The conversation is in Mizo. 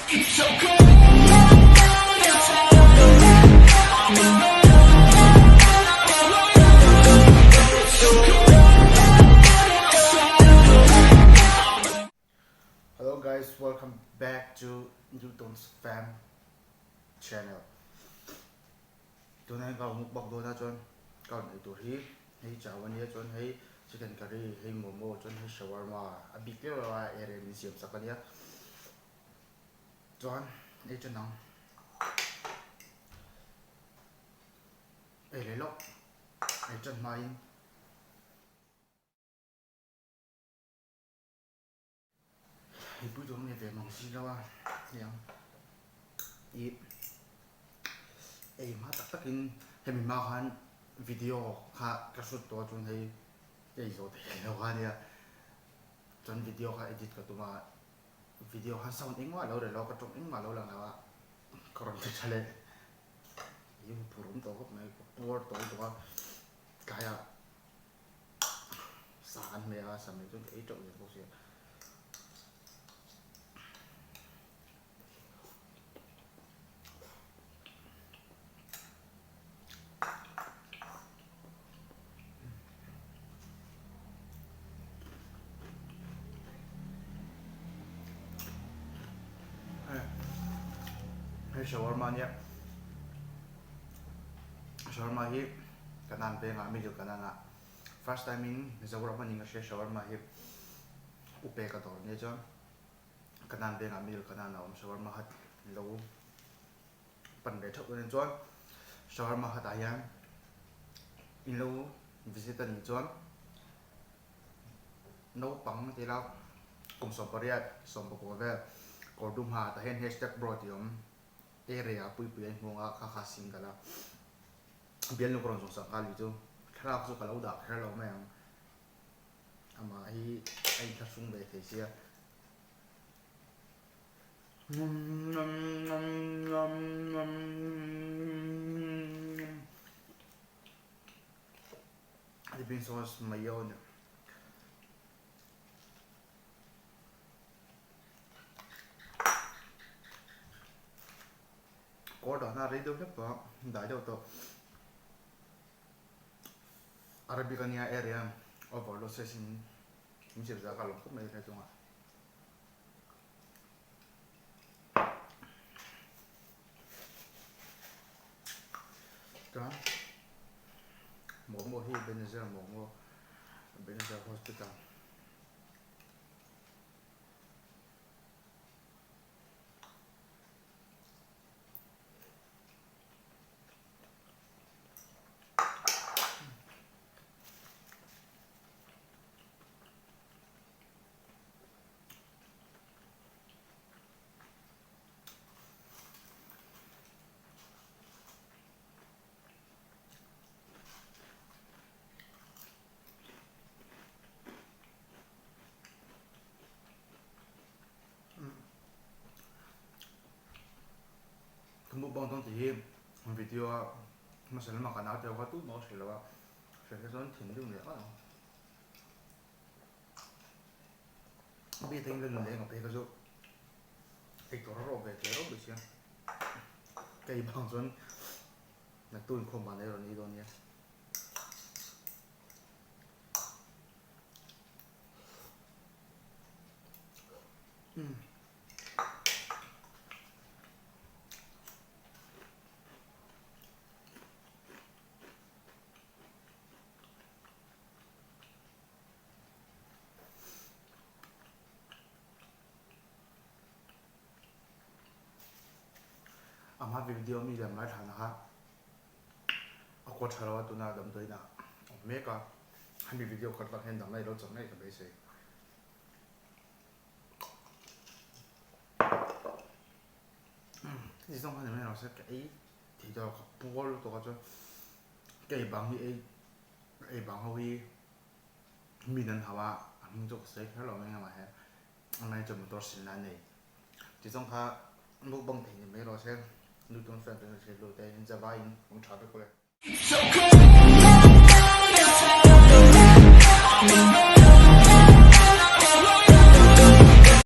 Hello guys, welcome back to Newton's Fam channel. Tuna ka mukbang dawn a chuan ka rawn ei tur hi hei chau ania chuan hei chicken curry hei momo chuan hei shawarma a bik deuh deuh a area min siam sak ania chuan ei ṭan ang ei leh lawk ei ṭan hmain. Hei pui tur nge ve mang si lo a hniang ih ei hma tak tak in hemi hma khan video kha ka shoot tawh a chuan hei ka ei zawh thei lo a nia chuan video kha edit ka tum a video khan sound engmah a lo reh lo a ka tawng engmah a lo lang lo a ka rawn ti tha leh ih huphurh awm tawh khawp mai ka puar tawh lutuk a tlaiah. Sa an hmeh a, sa hmeh chuan ka ei teuh zel bawk sia. Hei shawarma ania shawarma hi Kanan vengah middle Kanan ah first time in Mizoram anih ka hria shawarma hi upe ka dawr nia chuan Kanan vengah middle Kanan ah a awm shawarma hut lo pan ve theuh dawn ania chuan shawarma hut ah hian in lo visit anih chuan naupang ti ila kum 18 19 vel kawr dum ha tah hian hashtag bro tih a awm area puipui a inhmung a kha kha single a. Bialnu ka rawn zawng sak nghal hi chu thlalak chu ka lo dah kher lo mai ang amah hi a inthlahrung ve thei sia. Dipping sauce mayo a ni. Kawr dahna a rei deuh hlek tawh a, dai deuh tawh. Arabic ania area overload size in min zir zah ka lawm khawp mai helai chungah. Chuan momo hi Ebenezer momo Ebenezer hospital. Ka mukbang dawn tih hi video a hmasa lamah ka nau teuh kha tumah ka hrilh lo a, hrilh hi chuan thinrim leh ngawt ang. A bik takin ka nun leh eng a phei kha chu ei tur a rawh ve thei reuh sia, ka ei bang chuan naktuk inkhawm van erawh ni dawn nia. A hma video mi lem lai thlan kha a kaw tha lo a tuna damdawiin ah a awm mek a hemi video khat vang hian damna i lo chak ngei ka beisei. Ni zawng khan emaw se ka ei thei tawh ka puar lutuk a chuan ka ei bang hi ei ei bang ho hi mi nan hau a a hming chu ka sawi kher lo mai amah he amah hi chuan motor silna a nei ti zawng kha mukbang thei ni mai rawh se nu tun friend te hrilh lut e in zavaiin awm tha vek ule.